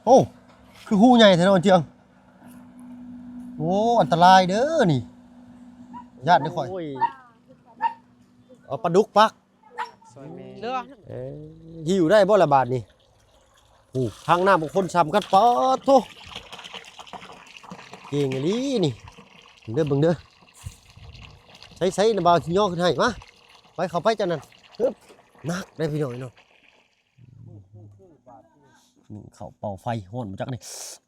ໂອ້ ຄືຮູໃຫຍ່ແທ້ເນາະ ເຈືອງ. ໂອ້ ອັນຕະລາຍເດີນີ້ ຢ້ານເດີຂ້ອຍ. ໂອ້ຍ ເອົາປາດຸກປັກ ຊ່ອຍແມ່ ເຫຼືອ ເອີ ຫິ້ວໄດ້ບໍ່ລະບາດນີ້? ໂອ້ ທາງນ້ຳກັບຄົນສ່ຳກັນ ປາດໂທ້ ເກັ່ງອີ່ຫຼີນີ້. ເບິ່ງເດີ ເບິ່ງເດີ ໃສ່ໆ ນະບ່າວຊິຍໍຂຶ້ນໃຫ້. ມາ ໄປ ເຂົ້າໄປເຈົ້ານັ້ນ. ຮຶບ ໜັກເດ້ພີ່ນ້ອງເນາະ. ໜຶ້ງເຂົ້າເປົ່າໄຟ ຮ້ອນບໍ່ຈັກນີ້.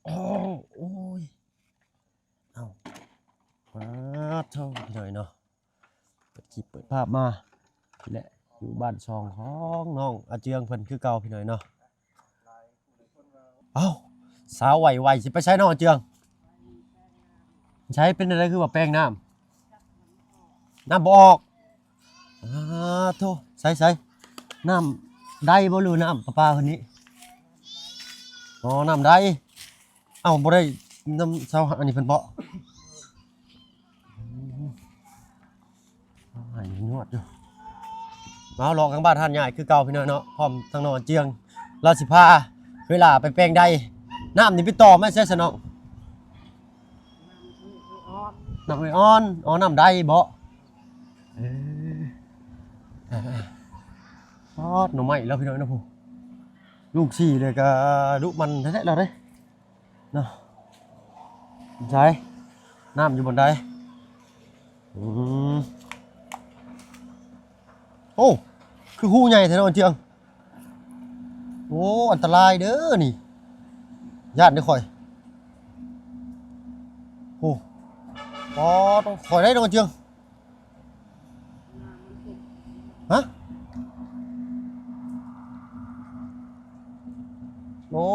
ໂອ້ ໂອ້ຍ ເອົ້າ ປາດໂທ້ ພີ່ນ້ອງເນາະ. ເປີດຄລິບເປີດພາບມາ ແລະ ຢູ່ບ້ານຊ່ອງຂອງນ້ອງອາເຈືອງເພິ່ນຄືເກົ່າ ພີ່ນ້ອງເນາະ. ເອົ້າ ສາວໄວໆ ຊິໄປໃສນ້ອງອາເຈືອງ? ໃສ ເປັນແນວໃດຄືວ່າແປງນ້ຳ ນ້ຳບໍ່ອອກ? ອາໂທ້ ໃສໆ ນ້ຳໄດບໍ່ ຫຼືນ້ຳປະປາເພິ່ນນີ້? ອໍ ນ້ຳໄດ. ເອົ້າ ບໍ່ໄດ້ນຳຊາວ ອັນນີ້ເພິ່ນເບາະ? ອືມ ໃຫ້ຍວດຢູ່. ມາເລາະກາງບ້ານຮ້ານຍາຍຄືເກົ່າ ພີ່ນ້ອງເນາະ ພ້ອມທັງນ້ອງອາເຈືອງ ລາວຊິພາເວລາໄປແປງໄດ. ນ້ຳນີ້ໄປຕໍ່ມາໃສຊະນ້ອງ? ນ້ຳອ້ອຍອ່ອນ. ອໍ ນ້ຳໄດເບາະ? ເອີ ປາດ ໜໍ່ໄມ້ລາວ ພີ່ນ້ອງເນາະ. ຜູ້ ລູກສີ່ເລີຍ ກະດຸໝັ່ນແທ້ໆ ລາວເດ້ ເນາະ. ໃສ ນ້ຳຢູ່ບ່ອນໃດ? ອືມ ໂອ້ ຄືຮູໃຫຍ່ແທ້ເນາະ ເຈືອງ. ໂອ້ ອັນຕະລາຍເດີນີ້ ຢ້ານເດີຂ້ອຍ. ໂອ້ ປາດ ຂ້ອຍໄດ້ເນາະ ເຈືອງ. ຮະ ໂອ້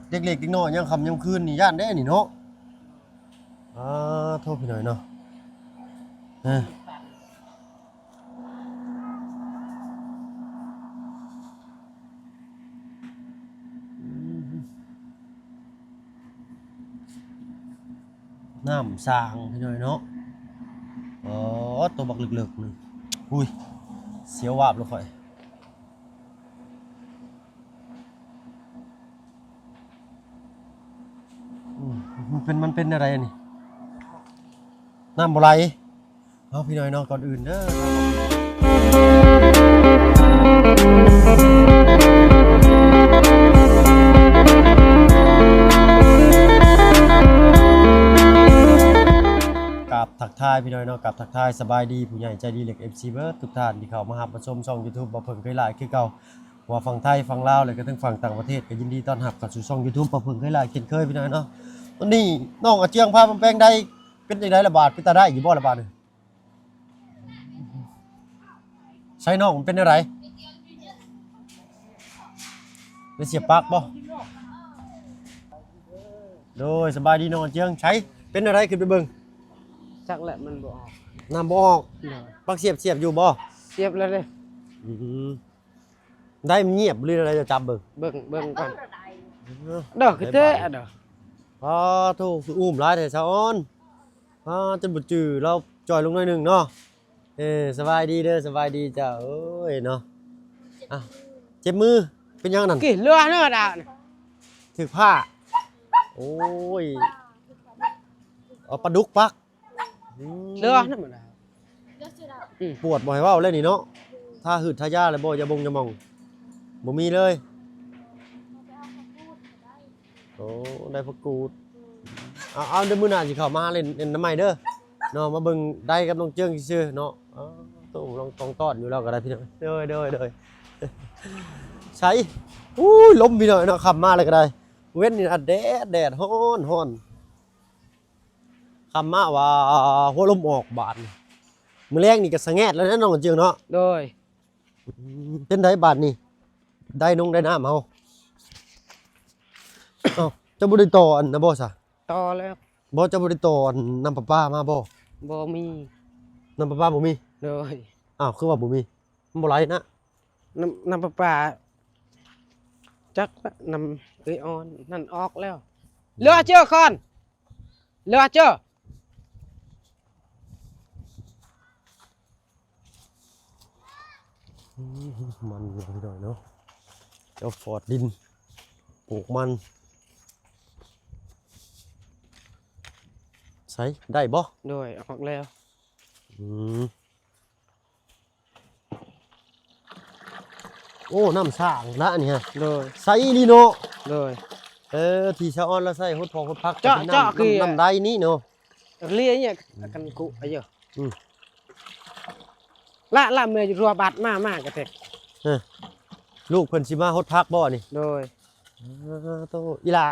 ເດັກເລັກເດັກນ້ອຍ ຍາມຄ່ຳຍາມຄືນນີ້ ຢ້ານເດ້ນີ້ເນາະ. ອາໂທ້ ພີ່ນ້ອງເນາະ ເອີ ນ້ຳສ້າງ ພີ່ນ້ອງເນາະ. ອໍ ໂຕບັກເລິກໆ ນີ້ ອຸ້ຍ ສຽວວາບເລີຍຂ້ອຍ. ອືມ ມັນເປັນ ມັນເປັນແນວໃດອັນນີ້? ນ້ຳບໍ່ໄຫຼ. ເອົາ ພີ່ນ້ອງເນາະ ກ່ອນອື່ນເດີ ກາບທັກທາຍ ພີ່ນ້ອງເນາະ ກາບທັກທາຍສະບາຍດີ ຜູ້ໃຫຍ່ໃຈດີ ແລະ ເອັຟຊີ ເບິດທຸກທ່ານທີ່ເຂົ້າມາຮັບມາຊົມຊ່ອງຢູທູບ ບໍ່ເພິ່ງເຄີຍຫຼາຍຄືເກົ່າ. ວ່າຝັ່ງໄທ ຝັ່ງລາວ ແລະ ກະທັງຝັ່ງຕ່າງປະເທດ ກະຍິນດີຕ້ອນຮັບເຂົ້າສູ່ຊ່ອງຢູທູບ ບໍ່ເພິ່ງເຄີຍຫຼາຍເຊັ່ນເຄີຍ ພີ່ນ້ອງເນາະ. ວັນນີ້ນ້ອງອາເຈືອງພາມາແປງໄດ ເປັນຈັ່ງໃດລະບາດ? ເປັນຕາໄດ້ຢູ່ບໍ່ລະບາດນີ້? ໃສ່ນ້ອງມັນເປັນແນວໃດ? ໄດ້ສຽບປາກບໍ່? ໂດຍ ສະບາຍດີນ້ອງອາເຈືອງ. ໃສ ເປັນແນວໃດ? ຂຶ້ນໄປເບິ່ງ. ຈັກແຫຼະ ມັນບໍ່ອອກ. ນ້ຳບໍ່ອອກ? ໂດຍ. ປາກສຽບ ສຽບຢູ່ບໍ່? ສຽບແລ້ວເດ້. ອືມ. ໄດ້ມັນງຽບຫຼືໃດ? ເຈົ້າຈັບເບິ່ງ ເບິ່ງ ເບິ່ງກ່ອນ. ເອີ ເດີ ຄືແທ້ເດີ. ອ້າໂທ້ ຄືອູ້ມຫຼາຍແທ້ສາວອອນ. ອ້າ ຈົນບໍ່ຈື່ ລາວຈ່ອຍລົງໜ້ອຍໜຶ່ງເນາະ. ເອີ ສະບາຍດີເດີ ສະບາຍດີເຈົ້າ. ເອີຍເນາະ ອ່ະ ເຈັບມື ເປັນຫຍັງນັ້ນ? ກິເລືອເນາະດາວ ຖືກພ້າ. ໂອ້ຍ ເອົາປາດຸກປັກ. ອືມ ເຫຼືອນຳມັນນະ. ອືມ ປວດບໍ່ໃຫ້ເວົ້າແລ້ວນີ້ເນາະ. ທາຮືດທາຢາແລ້ວບໍ່? ຢາບົ່ງຢາໝອງ ບໍ່ມີເລີຍ. ໂອ້ ໄດ້ຜັກກູດ. ເອົາ ເອົາ ດຽວມື້ໜ້າຊິເຂົ້າມາເຫຼັ້ນ ເຫຼັ້ນນຳໃໝ່ເດີເນາະ. ມາເບິ່ງໄດກັບນ້ອງເຈີງຊື່ໆເນາະ. ເອີ ໂຕລອງຕອງຕ້ອນຢູ່ແລ້ວກໍໄດ້ພີ່ນ້ອງ. ໂດຍ ໂດຍ ໂດຍ. ໃສ ອູ້ຍ ລົມພີ່ນ້ອງເນາະ. ຄ່ຳມາແລ້ວກໍໄດ້ ເວັນນີ້ອາດແດດ ແດດຮ້ອນ ຮ້ອນ. ຄ່ຳມາວ່າຫົວລົມອອກບາດນີ້. ມື້ແລງນີ້ກໍສະແງດແລ້ວເນາະ ນ້ອງເຈີງເນາະ. ໂດຍ. ອືມ ເປັນໃດບາດນີ້ ໄດ້ນົງໄດ້ນ້ຳເຮົາ? ເອົ້າ ເຈົ້າບໍ່ໄດ້ຕໍ່ອັນນະບໍ່ຊະ? ຕໍ່ແລ້ວ. ບໍ່ ເຈົ້າບໍ່ໄດ້ຕໍ່ອັນນ້ຳປະປາມາບໍ່? ບໍ່ມີ. ນ້ຳປະປາບໍ່ມີ? ໂດຍ. ອ້າວ ຄືວ່າບໍ່ມີ? ມັນບໍ່ໄຫຼນະ. ນ້ຳ ນ້ຳປະປາ ຈັກລະ ນ້ຳເອື້ອຍອ່ອນນັ້ນອອກແລ້ວ. ເຫຼືອເຈີຄອນ ເຫຼືອເຈີ. ອືມ ມັນເນາະ ພີ່ນ້ອງເນາະ. ເຈົ້າຟອດດິນ ປູກມັນ. ໃສ ໄດ້ບໍ່? ໂດຍ ອອກແລ້ວ. ອືມ ໂອ້ ນ້ຳສ້າງລະອັນນີ້ຮະ. ໂດຍ ໃສອີ່ຫຼີເນາະ. ໂດຍ ເອີ ທີ່ສາວອອນລາວໃຊ້ຫົດພອກຫົດຜັກ ເຈາະ ກໍ ເຈາະ ນ້ຳ ຄື ນ້ຳ ນ້ຳໄດນີ້ເນາະ. ເລຍນີ້ ອືມ ກັນກຸອາຍຸ ອືມ ລະ ລະເມື່ອຢູ່ທົ່ວບັດມາ ມາກະເຕັກ. ເອີ ລູກເພິ່ນຊິມາຫົດຜັກບໍ່ນີ້? ໂດຍ ເອີ ໂຕ ອີ່ຫຼ້າ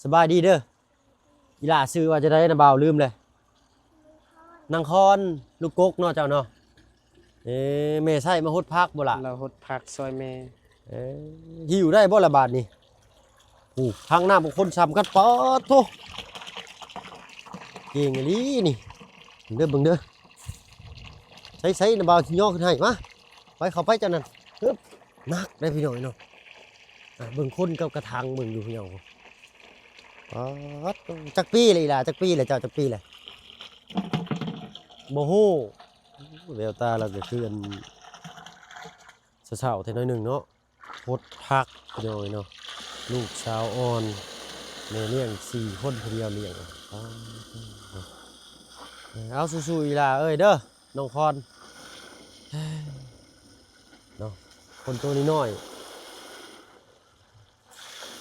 ສະບາຍດີເດີ. ອີ່ຫຼ້າຊື່ວ່າຈັ່ງໃດນະບ່າວ? ລືມແລ້ວ. ນາງຄອນ ລູກກົກເນາະເຈົ້າເນາະ. ເອີ ແມ່ໃຊ້ມາຫົດຜັກບໍ່ລະ? ລາວຫົດຜັກຊ່ອຍແມ່. ເອີ ຫິ້ວໄດ້ບໍ່ລະບາດນີ້? ໂອ້ ທາງນ້ຳຂອງຄົນສ່ຳກັນ ປາດໂທ້ ເກັ່ງອີ່ຫຼີນີ້. ເບິ່ງເດີ ເບິ່ງເດີ ໃສໆ ນະບ່າວຊິຍໍຂຶ້ນໃຫ້. ມາ ໄປ ເຂົ້າໄປເຈົ້ານັ້ນ. ຮຶບ ໜັກເດ້ພີ່ນ້ອງເນາະ. ອ່າ ເບິ່ງຄົນກັບກະຖັງເບິ່ງຢູ່ພີ່ນ້ອງ. ປາດ ຈັກປີແລ້ວອີ່ຫຼ້າ? ຈັກປີແລ້ວເຈົ້າ? ຈັກປີແລ້ວ? ບໍ່ຮູ້. ແວວຕາລາວກໍຄືອັນ ເຊົາໆແທ້ໜ້ອຍໜຶ່ງເນາະ. ຫົດຜັກພີ່ນ້ອງເອີຍເນາະ. ລູກສາວອ່ອນ ແມ່ລ້ຽງສີ່ຄົນ ຜູ້ດຽວລ້ຽງ. ປາດ ເອົາ ສູ້ໆ ອີ່ຫຼ້າເອີຍເດີ ນ້ອງຄອນເນາະ. ຄົນໂຕນ້ອຍໆ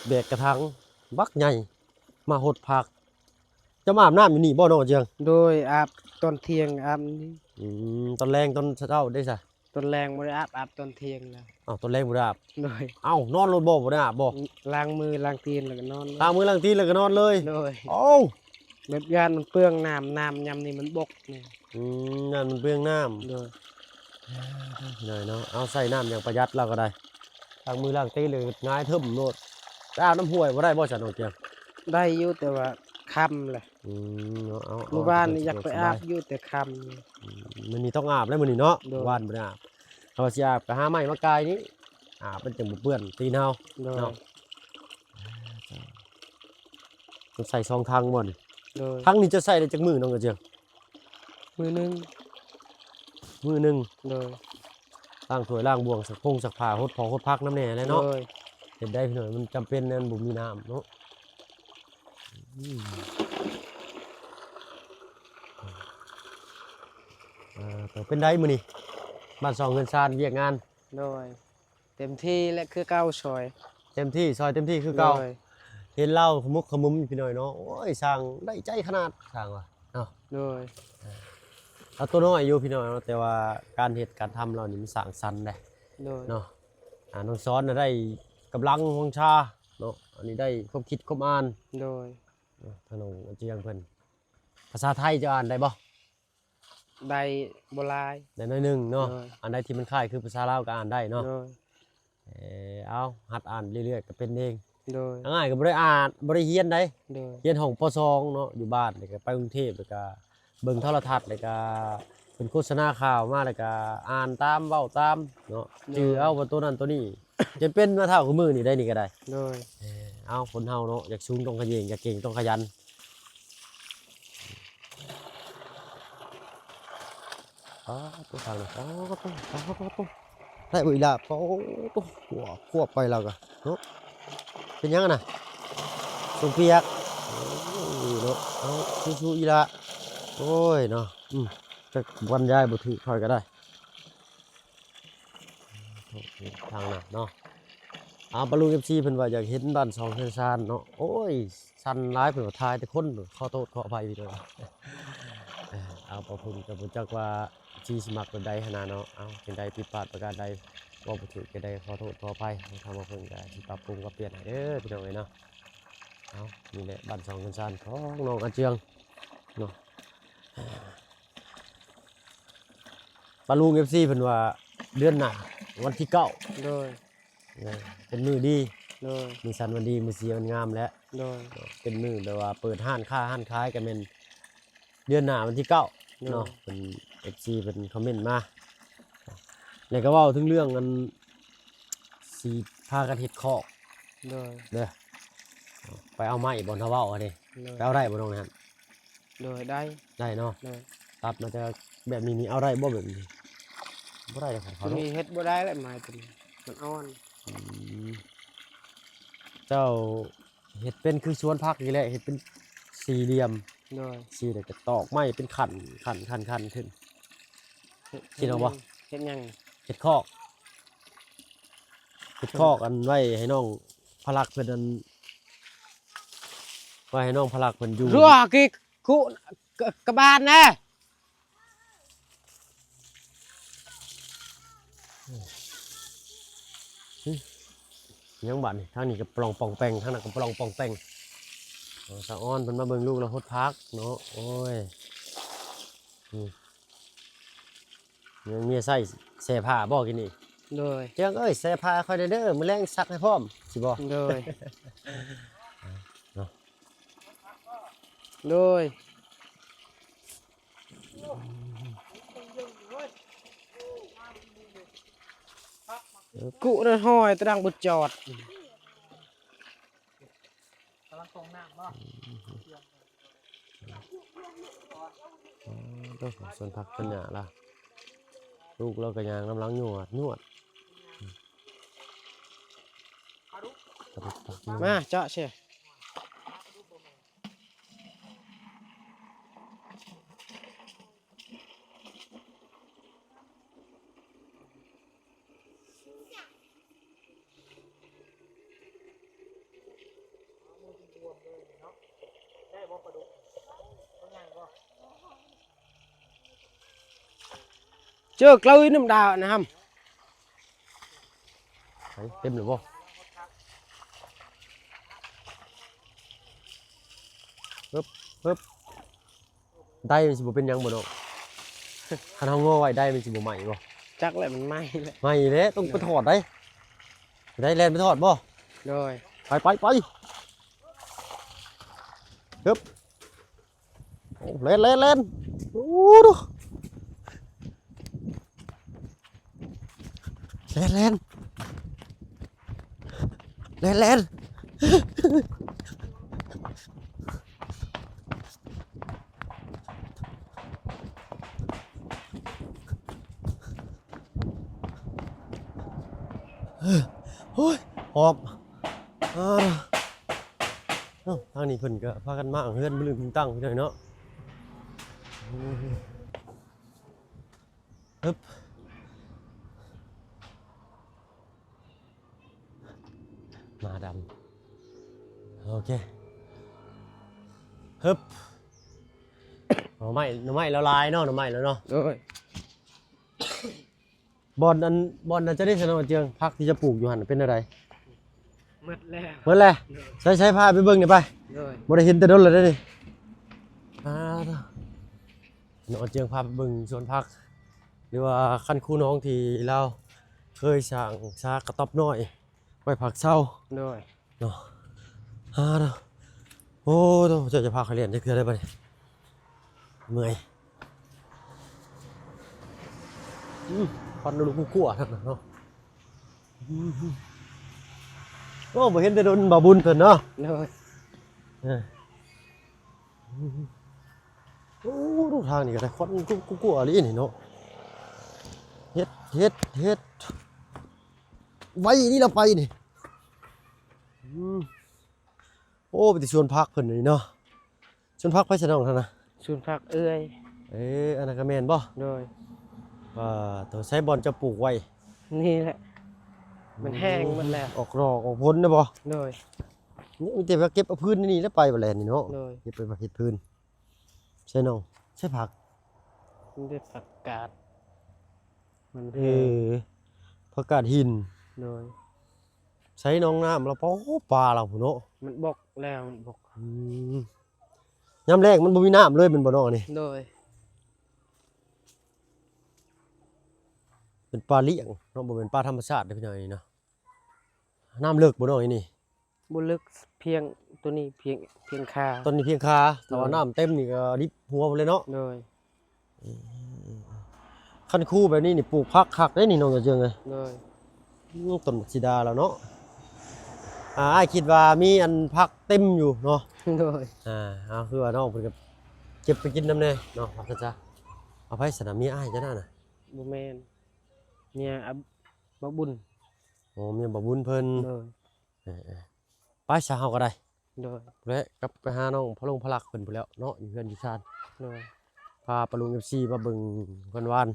ແບກກະຖັງບັກໃຫຍ່ມາຫົດຜັກ. ເຈົ້າມາອາບນ້ຳຢູ່ນີ້ບໍ່ນ້ອງເຈືອງ? ໂດຍ ອາບຕອນທ່ຽງ ອາບນີ້. ອືມ ຕອນແລງ ຕອນເຊົ້າເດ້ຊະ? ຕອນແລງບໍ່ໄດ້ອາບ ອາບຕອນທ່ຽງແລ້ວ. ອ້າວ ຕອນແລງບໍ່ໄດ້ອາບ? ໂດຍ. ເອົ້າ ນອນໂລດບໍ່ ບໍ່ໄດ້ອາບບໍ່? ອືມ ລ້າງມືລ້າງຕີນແລ້ວກໍນອນເລີຍ. ລ້າງມືລ້າງຕີນແລ້ວກໍນອນເລີຍ? ໂດຍ. ໂອ້ ແບບຢ້ານມັນເປືອງນ້ຳ ນ້ຳຍາມນີ້ມັນບົກນີ້. ອືມ ຢ້ານມັນເປືອງນ້ຳ. ໂດຍ. ເອີ ເນາະ ເອົາໃສ່ນ້ຳຢ່າງປະຢັດລາວກໍໄດ້ ລ້າງມືລ້າງຕີນແລ້ວຫງາຍເທິ່ມໂລດ. ໄປອາບນ້ຳຫ້ວຍບໍ່ໄດ້ບໍ່ຊະນ້ອງເຈືອງ? ໄດ້ຢູ່ ແຕ່ວ່າຄ່ຳແຫຼະ. ອືມ ເນາະ ເອົາ ເອົາ ມື້ວານນີ້ຢາກໄປອາບຢູ່ ແຕ່ຄ່ຳ. ອືມ ມື້ນີ້ຕ້ອງອາບແລ້ວມື້ນີ້ເນາະ. ໂດຍ. ວານບໍ່ໄດ້ອາບ ຖ້າວ່າຊິອາບກໍຫາໄມ້ມາກ່າຍນີ້ ອາບມັນຈັ່ງບໍ່ເປື້ອນຕີນເຮົາ. ໂດຍ. ເນາະ ຕ້ອງໃສ່ສອງຖັງບໍ່ນີ້? ໂດຍ. ຖັງນີ້ຈະໃຊ້ໄດ້ຈັກມື້ນ້ອງກະເຈືອງ? ມື້ໜຶ່ງ. ມື້ໜຶ່ງ. ໂດຍ. ລ້າງຖ້ວຍລ້າງບ່ວງ ຊັກພົງຊັກຜ້າ ຫົດຜອກຫົດຜັກນຳແດ່ແຫຼະເນາະ. ໂດຍ. ເຮັດໄດ້ພີ່ນ້ອງ ມັນຈຳເປັນ ມັນບໍ່ມີນ້ຳເນາະ. ອືມ ເອີ ເປັນໃດມື້ນີ້ ບ້ານຊ່ອງເຮືອນຊານ ວຽກງານ? ໂດຍ. ເຕັມທີ່ແຫຼະ ຄືເກົ່າ ຊ່ອຍ ເຕັມທີ່ ຊ່ອຍເຕັມທີ່ຄືເກົ່າ. ໂດຍ. ເຫັນລາວຂະໝຸກຂະໝຶມພີ່ນ້ອງເນາະ. ໂອ້ຍ ຊ່າງໄດ້ໃຈຂະໜາດ ຊ່າງວ່າເນາະ. ໂດຍ. ລາວຕົວນ້ອຍຢູ່ພີ່ນ້ອງເນາະ ແຕ່ວ່າການເຮັດການທຳລາວນີ້ມັນສ້າງສັນເດ້. ໂດຍ. ເນາະ ອ່າ ນ້ອງສອນນະໄດ້ກຳລັງວັງຊາເນາະ ອັນນີ້ໄດ້ຄວາມຄິດຄວາມອ່ານ. ໂດຍ. ເນາະ ທາງນ້ອງອາເຈືອງເພິ່ນ ພາສາໄທເຈົ້າອ່ານໄດ້ບໍ່? ໄດ້ບໍ່ຫຼາຍ ໄດ້ໜ້ອຍໜຶ່ງເນາະ. ໂດຍ. ອັນໃດທີ່ມັນຄ້າຍຄືພາສາລາວກໍອ່ານໄດ້ເນາະ. ໂດຍ. ເອີ ເອົາ ຫັດອ່ານເລື້ອຍໆກໍເປັນເອງ. ໂດຍ. ງ່າຍກໍບໍ່ໄດ້ອ່ານ ບໍ່ໄດ້ຮຽນໃດ. ໂດຍ. ຮຽນຫ້ອງ ປໍສອງ ເນາະ ຢູ່ບ້ານ ແລ້ວກໍໄປກຸງເທບ ແລ້ວກໍເບິ່ງໂທລະທັດ ແລ້ວກໍເປັນໂຄສະນາຂ່າວມາ ແລ້ວກໍອ່ານຕາມ ເວົ້າຕາມເນາະ. ໂດຍ. ຈື່ເອົາວ່າໂຕນັ້ນໂຕນີ້ ຈົນເປັນມາເທົ່າຄືມື້ນີ້ໄດ໋ ນີ້ກໍໄດ້. ໂດຍ. ເອີ ເອົາ ຄົນເຮົາເນາະ ຢາກສູງຕ້ອງຂະເຫຍງ ຢາກເກັ່ງຕ້ອງຂະຫຍັນ. ປາດໂທ້ ທາງນີ້ ປາດໂທ້ ປາດໂທ້ ໄດ້ບໍ່ອີ່ຫຼ້າ? ປາດໂທ້ ຄວບ ຄວບໄປແລ້ວກະເນາະ. ເປັນຫຍັງຫັ້ນນະ? ສົ່ງປຽກ. ໂອ້ຍເນາະ ເອົາ ສູ້ໆ ອີ່ຫຼ້າ. ໂອ້ຍເນາະ ອືມ ຈັກບັນຍາຍບໍ່ຖືກຂ້ອຍກໍໄດ້. ທາງນັ້ນເນາະ. ເອົາ ປ້າລຸງ ເອັຟຊີ ເພິ່ນວ່າຢາກເຫັນບ້ານຊ່ອງເຮືອນຊານເນາະ. ໂອ້ຍ ສັ່ນຫຼາຍ ເພິ່ນວ່າຖ່າຍແຕ່ຄົນ. ຂໍໂທດຂໍອະໄພພີ່ນ້ອງ. ເອີ ເອົາ ປ້າເພິ່ນກໍບໍ່ຈັກວ່າ ເອັຟຊີ ຊິມັກແບບໃດຫັ້ນນະເນາະ. ເອົາ ຈັ່ງໃດຜິດພາດປະການໃດ ເວົ້າບໍ່ຖືກຈັ່ງໃດ ຂໍໂທດຂໍອະໄພ. ທາງປ້າເພິ່ນກໍຊິປັບປຸງປັບປ່ຽນໃຫ້ເດີພີ່ນ້ອງເອີຍເນາະ. ເອົາ ນີ້ແຫຼະ ບ້ານຊ່ອງເຮືອນຊານຂອງນ້ອງອາເຈືອງເນາະ. ປ້າລຸງ ເອັຟຊີ ເພິ່ນວ່າເດືອນໜ້າວັນທີເກົ້າ. ໂດຍ. ເອີ ເປັນມື້ດີ. ໂດຍ. ມື້ສັນວັນດີ ມື້ເສຍວັນງາມແຫຼະ. ໂດຍ. ເປັນມື້ແບບວ່າເປີດຮ້ານຄ້າຮ້ານຂາຍ ກໍແມ່ນເດືອນໜ້າວັນທີເກົ້າ. ໂດຍ. ເນາະ ເພິ່ນ ເອັຟຊີ ເພິ່ນຄອມເມັນມາ ແລ້ວກໍເວົ້າເຖິງເລື່ອງອັນ ຊິພາກັນເຮັດຄອກ. ໂດຍ. ເດີ ໄປເອົາໄມ້ບ່ອນເຮົາເວົ້າຫັ້ນເດ. ໂດຍ. ໄປເອົາໄດ້ບໍ່ນ້ອງນັ້ນ? ໂດຍ ໄດ້ ໄດ້ເນາະ. ໂດຍ. ຕັດມາຈາກແບບນີ້ນີ້ ເອົາໄດ້ບໍ່ແບບນີ້? ບໍ່ໄດ້ດອກຂອງເຂົາເນາະ ຕົວນີ້ເຮັດບໍ່ໄດ້ແຫຼະ ໄມ້ຕົວນີ້ມັນອ່ອນ. ອືມ ເຈົ້າເຮັດເປັນຄືສວນຜັກນີ້ແຫຼະ ເຮັດເປັນສີ່ຫຼ່ຽມ ໂດຍ ຊີ້ແລ້ວກໍຕອກໄມ້ເປັນຂັ້ນ ຂັ້ນ ຂັ້ນ ຂັ້ນຂຶ້ນ. ເຮັດ ຄິດອອກບໍ່? ເຮັດຫຍັງ? ເຮັດຄອກ ເຮັດຄອກອັນໄວ້ໃຫ້ນ້ອງພະລັກເພິ່ນ ອັນ ໄວ້ໃຫ້ນ້ອງພະລັກເພິ່ນຢູ່ ຮົວກິກ ຄຸ ກະ ກະບານນະ. ຫຍັງບາດນີ້? ທາງນີ້ກໍປະລອງປ່ອງແປງ ທາງນັ້ນກໍປະລອງປ່ອງແປງ. ເອົາ ສາວອອນເພິ່ນມາເບິ່ງລູກລາວຫົດຜັກເນາະ. ໂອ້ຍ ອືມ ຍັງເມຍໃສ່ແຊ່ຜ້າບໍ່ກິນນີ້? ໂດຍ ເຈີງເອີຍ ແຊ່ຜ້າໃຫ້ຂ້ອຍແດ່ເດີ ມື້ແລງຊັກໃຫ້ພ້ອມ ຊິບໍ່? ໂດຍ ເນາະ ໂດຍ. ກຸນະຫອຍຕະດັງບໍ່ຈອດ ກຳລັງກອງນ້ຳບໍ່? ອໍ ໂຕ ສວນຜັກເພິ່ນຫຍ້າລະ ລູກລາວກໍຍ່າງນຳຫຼັງຍວດຍວດ. ມາເຈາະເຊ. ເຈີເກິ່ານ້ຳດາວນະຫຳ. ໄປ ເຕັມແລ້ວບໍ່? ຮຶບ ຮຶບ ໄດ້ມັນຊິບໍ່ເປັນຫຍັງບໍ່ນ້ອງ? ຄັນເຮົາງໍໄວ້ໄດ້ມັນຊິບໍ່ໄໝ້ບໍ່? ຈັກແຫຼະ ມັນໄໝ້ແຫຼະ ໄໝ້ແຫຼະ ຕ້ອງໄປຖອດໄດ໋. ໄດ້ ແລ່ນໄປຖອດບໍ່? ໂດຍ ໄປ ໄປ ໄປ ຮຶບ. ໂອ້ ແລ່ນ ແລ່ນ ແລ່ນ ໂອ້ ແລ່ນ ແລ່ນ ແລ່ນ ແລ່ນ. ໂອ້ຍ ຫອບ ອາ ເອົ້າ ທາງນີ້ເພິ່ນກໍພາກັນມ້າງເຮືອນບຶລຶງຕຶງຕັງ ພີ່ນ້ອງເນາະ. ຮຶບ ໜ້າດຳ ໂອເຄ ຮຶບ. ໜໍ່ໄມ້ ໜໍ່ໄມ້ລາວຫຼາຍເນາະ ໜໍ່ໄມ້ລາວເນາະ. ໂດຍ ບ່ອນອັນ ບ່ອນນັ້ນຈະໄດ້ສະເນາະ ເຈືອງ ຜັກທີ່ຈະປູກຢູ່ຫັ້ນເປັນແນວໃດ? ໝົດແລ້ວ ໝົດແລ້ວ. ໂດຍ ໃສ ໃສ ພາໄປເບິ່ງໜ່ອຍໄປ. ໂດຍ ບໍ່ໄດ້ເຫັນແຕ່ດົນແລ້ວເດ້ນີ້. ອາ ເນາະ ເຈືອງພາໄປເບິ່ງສວນຜັກ ຫຼືວ່າຄັນຄູນ້ອງທີ່ລາວເຄີຍສ້າງສາກະຕ໊ອບນ້ອຍ ໄວ້ພັກເຊົາ. ໂດຍ ເນາະ ອາ ໂອ້ ເຈົ້າຈະພາຂ້ອຍແລ່ນຈັກເທື່ອໄດ້ບໍ່ນີ້? ເມື່ອຍ ອືມ ຄວັນລຸກກົວໆທັງນັ້ນເນາະ. ອືມ ໂອ້ ບໍ່ເຫັນແຕ່ດົນ ບ່າວບຸນເພິ່ນເນາະ. ໂດຍ ເອີ ໂອ້ ທາງນີ້ກໍໄດ້ຄວັນກຸ ກຸ ກຸ ອີ່ຫຼີນີ້ເນາະ. ເຮັດ ເຮັດ ເຮັດ ໄວນີ້ລະໄປນີ້. ອືມ ໂອ້ ເປັນແຕ່ສວນຜັກເພິ່ນນີ້ເນາະ. ສວນຜັກໃຜຊະນ້ອງທ່ານນະ? ສວນຜັກເອື້ອຍ. ເອີ ອັນນັ້ນກໍແມ່ນບໍ່? ໂດຍ ວ່າໂຕໃຊ້ບ່ອນຈະປູກໄວ້ນີ້ແຫຼະ ມັນແຫ້ງໝົດແລ້ວ. ອອກດອກອອກຜົນນະບໍ່? ໂດຍ ນີ້ມີແຕ່ວ່າເກັບເອົາພື້ນນີ້ແຫຼະ ໄປບໍ່ແລ່ນນີ້ເນາະ. ໂດຍ ເກັບໄປເຮັດພື້ນ. ໃສ່ໜອງ ໃສ່ຜັກ ມັນໄດ້ຜັກກາດ ມັນ ເອີ ຜັກກາດຫີນ. ໂດຍ ໃສ່ໜອງນ້ຳລະ ໂອ້ ປາລະພຸ້ນເນາະ. ມັນບົກແລ້ວ ມັນບົກ. ອືມ ຍາມແລ້ງມັນບໍ່ມີນ້ຳເລີຍແມ່ນບໍ່ນ້ອງອັນນີ້? ໂດຍ ເປັນປາລ້ຽງເນາະ ບໍ່ແມ່ນປາທຳມະຊາດເດ້ພີ່ນ້ອງ ອັນນີ້ເນາະ. ນ້ຳເລິກບໍ່ນ້ອງ ອັນນີ້? ບໍ່ເລິກ ພຽງ ໂຕນີ້ພຽງ ພຽງຂາ ໂຕນີ້ພຽງຂາ. ແຕ່ວ່າ ໂດຍ ນ້ຳເຕັມນີ້ກໍດິບຫົວພຸ້ນເລີຍເນາະ. ໂດຍ ອືມ ຄັນຄູແບບນີ້ນີ້ປູກຜັກຄັກເດ້ນີ້ນ້ອງເຈືອງເອີຍ. ໂດຍ ອືມ ຕົ້ນບັກສີດາແລ້ວເນາະ. ອ່າ ອ້າຍຄິດວ່າມີອັນຜັກເຕັມຢູ່ເນາະ. ໂດຍ ອ່າ ເອົາ ຄືວ່ານ້ອງເພິ່ນກໍເກັບໄປກິນນຳແດ່ເນາະ ວ່າຊັ້ນຊະ. ເອົາໃຜຊັ້ນນະ ເມຍອ້າຍເຈົ້ານັ້ນນະ? ບໍ່ແມ່ນ ເມຍ ອາ ບ່າວບຸນ. ໂອ້ ເມຍບ່າວບຸນເພິ່ນ. ໂດຍ ເອີໆ ໄປຊະ ເຮົາກໍໄດ້ ໂດຍ ແລະກັບໄປຫານ້ອງພະລົງພະລັກເພິ່ນພຸ້ນແຫຼ້ວເນາະ ຢູ່ເຮືອນຢູ່ຊານ. ໂດຍ ພາປາລຸງເອັຟຊີມາເບິ່ງເພິ່ນວານ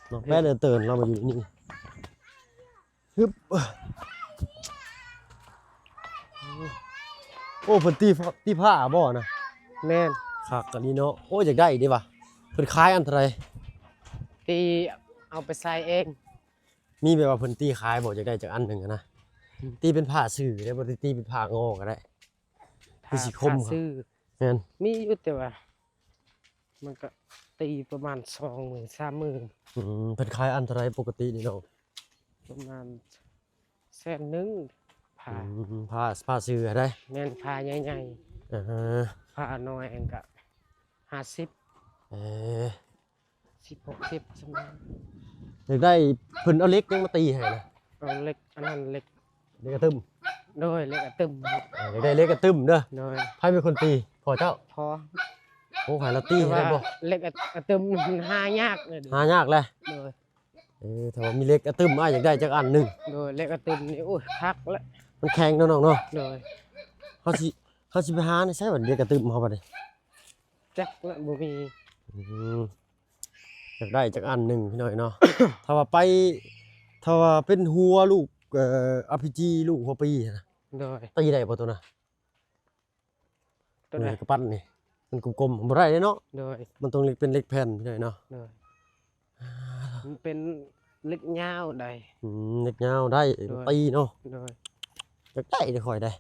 ເນາະ. ແປເດີນເຕີນລາວມາຢູ່ນີ້. ຮຶບ ໂອ້ ເພິ່ນຕີ ຕີຜ້າບໍ່ນະ? ແມ່ນ ຄັກອັນນີ້ເນາະ. ໂອ້ ຢາກໄດ້ເດ້ຫວະ. ເພິ່ນຂາຍອັນເທົ່າໃດ? ຕີເອົາໄປໃສ່ເອງ. ມີແບບວ່າເພິ່ນຕີຂາຍບໍ່? ຢາກໄດ້ຈັກອັນໜຶ່ງຫັ້ນນະ. ອືມ ຕີເປັນຜ້າຊື່ໄດ້ບໍ່? ຕີເປັນຜ້າງໍກໍໄດ້. ຄືຊິຄົມ ຜ້າຊື່ ແມ່ນ ມີຢູ່ ແຕ່ວ່າມັນກໍຕີປະມານສອງໝື່ນ ສາມໝື່ນ. ອືມ ເພິ່ນຂາຍອັນເທົ່າໃດປົກກະຕິນີ້ນ້ອງ? ປະມານແສນໜຶ່ງ ຜ້າ. ອືມ ຜ້າ ຜ້າຊື່ຫັ້ນໃດ? ແມ່ນ ຜ້າໃຫຍ່ໆ. ອ່າຮະ ຜ້ານ້ອຍຫັ້ນກະຫ້າສິບ. ເອີ ສິບ ຫົກສິບ ສ່ຳນັ້ນ. ຢາກໄດ້ ເພິ່ນເອົາເຫຼັກຫຍັງມາຕີໃຫ້ນະ? ເອົາເຫຼັກ ອັນນັ້ນເຫຼັກ ເຫຼັກອາຕຶມ. ໂດຍ ເຫຼັກອາຕຶມ. ເອີ ຢາກໄດ້ເຫຼັກອາຕຶມເດີ. ໂດຍ ໃຜເປັນຄົນຕີ? ພໍ່ເຈົ້າ? ພໍ່. ໂອ້ ໃຫ້ລາວຕີໃຫ້ໄດ້ບໍ່? ແຕ່ວ່າເຫຼັກອາ ອາຕຶມມັນຫາຍາກເລີຍ. ຫາຍາກແຫຼະ. ໂດຍ ເອີ ຖ້າວ່າມີເຫຼັກອາຕຶມ ອ້າຍຢາກໄດ້ຈັກອັນໜຶ່ງ. ໂດຍ ເຫຼັກອາຕຶມນີ້ ໂອ້ຍ ຄັກແຫຼະ ມັນແຂງເນາະນ້ອງເນາະ. ໂດຍ ເຮົາຊິ ເຮົາຊິໄປຫາໃນໃສບັດເຫຼັກອາຕຶມເຮົາບັດນີ້? ຈັກລະ ບໍ່ມີ. ອືມ ຢາກໄດ້ຈັກອັນໜຶ່ງພີ່ນ້ອງເນາະ. ຖ້າວ່າໄປ ຖ້າວ່າເປັນຫົວລູກ ເອີ ອາພີຈີ ລູກຫົວປີຫັ້ນນະ. ໂດຍ ຕີໄດ້ບໍ່ໂຕນະ? ໂຕໃດ? ກະປັ້ນນີ້ ມັນກົມໆ ບໍ່ໄດ້ເດ້ເນາະ. ໂດຍ ມັນຕ້ອງເຫຼັກ ເປັນເຫຼັກແຜ່ນພີ່ນ້ອງເນາະ. ໂດຍ ມັນເປັນເຫຼັກຍາວໃດ. ອືມ ເຫຼັກຍາວໄດ້. ໂດຍ ຕີເນາະ. ໂດຍ ຢາກໄດ້ເດ້ຂ້ອຍໄດ໋.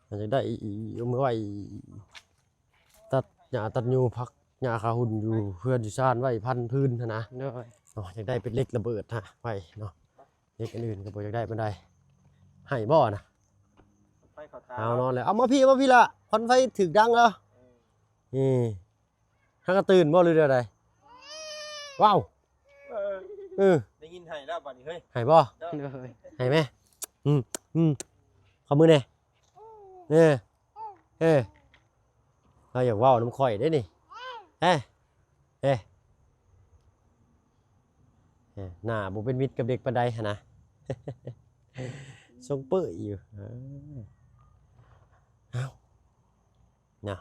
ຢາກໄດ້ ເອົາມາໄວ້ຕັດຫຍ້າຕັດຫຍ້າ ພັກຫຍ້າຄາຮຸນຢູ່ເຮືອນຢູ່ຊານໄວ້ພັນພື້ນຫັ້ນນະ. ໂດຍ ເນາະ ຢາກໄດ້ເປັນເຫຼັກລະເບີດຫັ້ນໄວ້ເນາະ. ເຫຼັກອັນອື່ນກໍບໍ່ຢາກໄດ້ປານໃດ. ໃຫ້ບໍ່ນະ? ໄຟເຂົ້າຕາ ເອົານອນແລ້ວ. ເອົາມາພີ້ ມາພີ້ລະ ຄວັນໄຟຖືກດັງແລ້ວ. ເອີ ນີ້ ຫາກະຕື່ນບໍ່ ຫຼືແນວໃດ? ວ້າວ ເອີ ເອີ ໄດ້ຍິນໄຫ້ແລ້ວບັດນີ້ເຮີ້ຍ. ໃຫ້ບໍ່? ເອີ ໃຫ້ແມ? ອືມ ອືມ ຂໍມືແດ່. ເອີ ເອີ ລາວຢາກເວົ້ານຳຂ້ອຍເດ້ນີ້. ເອີ ເອີ ເອີ ໜ້າບໍ່ເປັນມິດກັບເດັກປານໃດຫັ້ນນະ. ຊົງເປີ້ຍຢູ່. ເອີ ເອົ້າ ນະ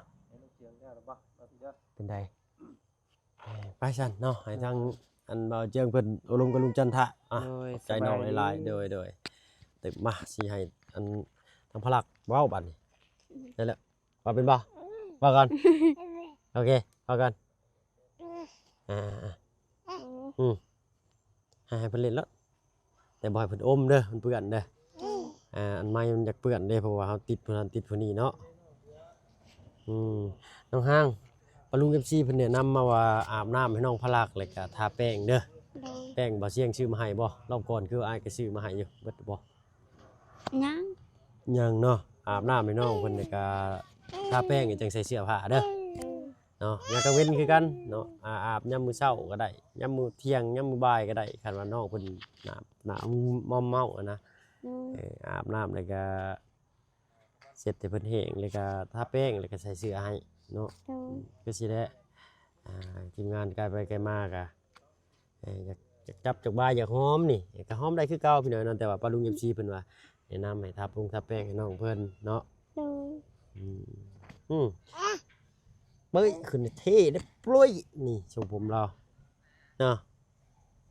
ເປັນໃດ? ເອີ ໄປຊັ້ນເນາະ ໃຫ້ທາງອັນບ່າວເຈືອງເພິ່ນໂອ້ລົມກັບລຸງຈັນທະ. ອາ ໂດຍ ຂອບໃຈນ້ອງຫຼາຍໆ. ໂດຍ ໂດຍ ຕື່ມມາ ຊິໃຫ້ອັນທາງພະລັກເວົ້າບັດນີ້. ໄດ້ແລ້ວ ເວົ້າເປັນບໍ່? ເວົ້າກ່ອນ. ໂອເຄ ເວົ້າກ່ອນ. ອ່າ ອືມ ໃຫ້ ໃຫ້ເພິ່ນຫຼິ້ນໂລດ ແຕ່ບໍ່ໃຫ້ເພິ່ນອົມເດີ ມັນເປື້ອນເດີ. ອ່າ ອັນໄມ້ມັນຢາກເປື້ອນເດ້ ເພາະວ່າເຮົາຕິດຜູ້ນັ້ນຕິດຜູ້ນີ້ເນາະ. ອືມ ນ້ອງຮາງ ປ້າລຸງເອັຟຊີເພິ່ນແນະນຳມາວ່າອາບນ້ຳໃຫ້ນ້ອງພະລັກ ແລ້ວກະທາແປ້ງເດີ. ໂດຍ ແປ້ງບ່າວຊຽງຊື້ມາໃຫ້ບໍ່? ລອບກ່ອນຄືອ້າຍກໍຊື້ມາໃຫ້ຢູ່ ເບິດບໍ່? ຍັງ ຍັງເນາະ. ອາບນ້ຳໃຫ້ນ້ອງເພິ່ນ ແລ້ວກະທາແປ້ງ ແລ້ວຈັ່ງໃສ່ເສື້ອຜ້າເດີ. ເນາະ ຍາມກາງເວັນຄືກັນເນາະ ອາ ອາບຍາມມື້ເຊົ້າກໍໄດ້ ຍາມມື້ທ່ຽງ ຍາມມື້ບ່າຍກໍໄດ້ ຄັນວ່ານ້ອງເພິ່ນໜ້າ ໜ້າມອມເມົາຫັ້ນນະ. ໂດຍ ເອີ ອາບນ້ຳແລ້ວກໍເຊັດໃຫ້ເພິ່ນແຫ້ງ ແລ້ວກໍທາແປ້ງ ແລ້ວກໍໃສ່ເສື້ອໃຫ້ເນາະ. ໂດຍ ອືມ ຄືຊິແຫຼະ ອ່າ ທີມງານກາຍໄປກາຍມາກໍ ເອີ ຢາກ ຢາກຈັບ ຢາກບາຍ ຢາກຫອມນີ້ ກໍຫອມໄດ້ຄືເກົ່າພີ່ນ້ອງເນາະ. ແຕ່ວ່າປ້າລຸງເອັຟຊີເພິ່ນວ່າແນະນຳໃຫ້ທາປຸງທາແປ້ງໃຫ້ນ້ອງເພິ່ນເນາະ. ໂດຍ ອືມ ອືມ ເປີຍຂຶ້ນເທ່ເດ້ ໂປຍ ນີ້ຊົງຜົມລາວເນາະ.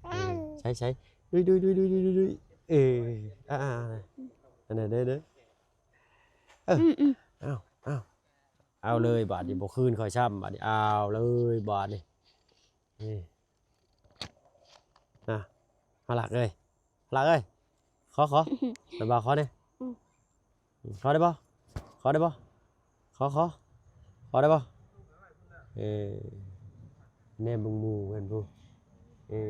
ເອີ ໃສ່ ໃສ່ ດຸຍ ດຸຍ ດຸຍ ເອີ ອ່າ ອ່າ ອັນນັ້ນເດີ ເດີ ເອີ ອືມ ອືມ ເອົາ ເອົາ ເອົາເລີຍບາດນີ້ ບໍ່ຄືນຂ້ອຍຊ້ຳບາດນີ້ ເອົາເລີຍບາດນີ້. ນີ້ ນະ ພະລັກເອີຍ ພະລັກເອີຍ ຂໍ ຂໍ ໄປບາກຂໍແດ່. ອືມ ຂໍໄດ້ບໍ່? ຂໍໄດ້ບໍ່? ຂໍ ຂໍ ຂໍໄດ້ບໍ່? ເອີ ແນມເບິ່ງໝູ່ເພິ່ນພຸ້ນ. ເອີ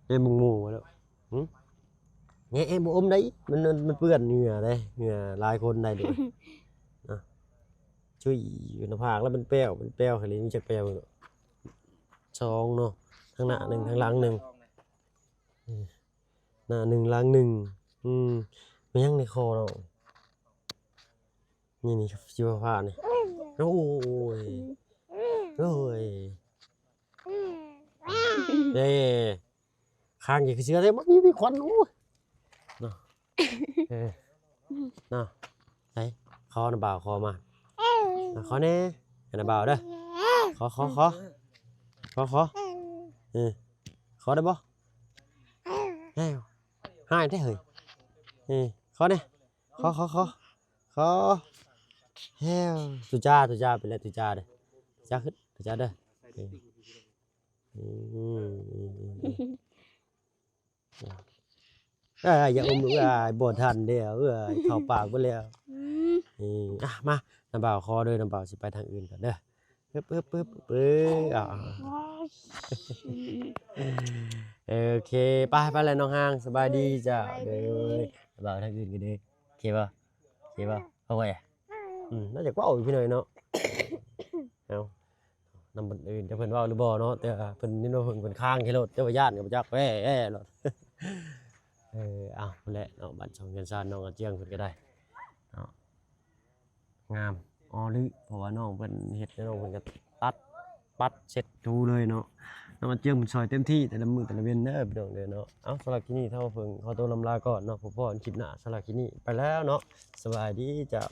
ອືມ ແນມເບິ່ງໝູ່ວ່າແລ້ວ. ຫຶ ແງະ ບໍ່ອົມໄດ້ ມັນ ມັນເປື້ອນເຫື່ອເດ້ ເຫື່ອຫຼາຍຄົນໄດ້ເດ້. ນະ ຊຸຍຢູ່ໜ້າຜາກແລ້ວ ມັນແປ້ວ ມັນແປ້ວ ຄັນນີ້ມີຈັກແປ້ວ? ສອງເນາະ ທາງໜ້າໜຶ່ງ ທາງຫຼັງໜຶ່ງ. ເອີ ໜ້າໜຶ່ງ ຫຼັງໜຶ່ງ. ອືມ ແມ່ນຫຍັງໃນຄໍເນາະ? ນີ້ ນີ້ ສີຟ້າໆ ນີ້. ໂອ້ຍ ໂອ້ຍ ເດ້ ຄ້າງຢູ່ຄືເສືອເດ້ ມັນມີ ມີຄວັນ. ໂອ້ຍ ເນາະ ເອີ ເນາະ ໃສ ຂໍນຳບ່າວ ຂໍມາ ອ່າ ຂໍແດ່ ໃຫ້ນຳບ່າວເດີ ຂໍ ຂໍ ຂໍ ຂໍ ຂໍ ເອີ ຂໍໄດ້ບໍ່? ແຮວ ຮ້າຍແທ້ເຮີ້ຍ ເອີ ຂໍແດ່ ຂໍ ຂໍ ຂໍ ຂໍ ແຮວ ຕູຈາ ຕູຈາ ເປັນແລ້ວ ຕູຈາເດີ ຕູຈາຂຶ້ນ ຕູຈາເດີ ເອີ ອືມ ເອີຍ ຢ່າອຸມລູກເອີຍ ບໍ່ທັນແລ້ວເອີຍ ເຂົ້າປາກເບິດແລ້ວ ອືມ ເອີຍ ອ່ະ ມາ ນ້າບ່າວຂໍເດີ ນ້າບ່າວຊິໄປທາງອື່ນກ່ອນເດີ ປຶບ ປຶບ ປຶບ ເອີຍ ອ່າ ໂອເຄ ໄປ ໄປແລ້ວນ້ອງຮ່າງ ສະບາຍດີເຈົ້າ ສະບາຍດີ ເດີ ນ້າບ່າວທາງອື່ນກັນເດີ ໂອເຄບໍ່? ໂອເຄບໍ່? ເອົາໄວ້ ອືມ ໜ້າຈະເວົ້າຢູ່ພີ່ນ້ອງເນາະ ເອົາ ນຳຄົນອື່ນ ຈັກເພິ່ນເວົ້າຫຼືບໍ່ເນາະ ແຕ່ວ່າເພິ່ນຍິນວ່າເພິ່ນ ເພິ່ນຄ້າງໃສ່ລົດ ແຕ່ວ່າຢ້ານກໍບໍ່ຈັກ ແວ່ໆໂລດ ເອີ ເອົາ ພຸ້ນແຫຼະເນາະ ບ້ານຊ່ອງເຮືອນຊານນ້ອງອາຈຽງເພິ່ນກໍໄດ້ເນາະ ງາມອໍລື ເພາະວ່ານ້ອງເພິ່ນເຮັດ ນ້ອງເພິ່ນກໍຕັດ ປັດ ເຊັດ ຖູເລີຍເນາະ ນ້ອງອາຈຽງເພິ່ນຊ່ອຍເຕັມທີ່ ແຕ່ລະມື້ແຕ່ລະເວັນເດີພີ່ນ້ອງເດີເນາະ ເອົາ ສຳລັບຄລິບນີ້ ທ້າວເຜິ້ງຂໍຕົວລຳລາກ່ອນເນາະ ພົບພໍ້ກັນຄລິບໜ້າ ສຳລັບຄລິບນີ້ໄປແລ້ວເນາະ ສະບາຍດີເຈົ້າ.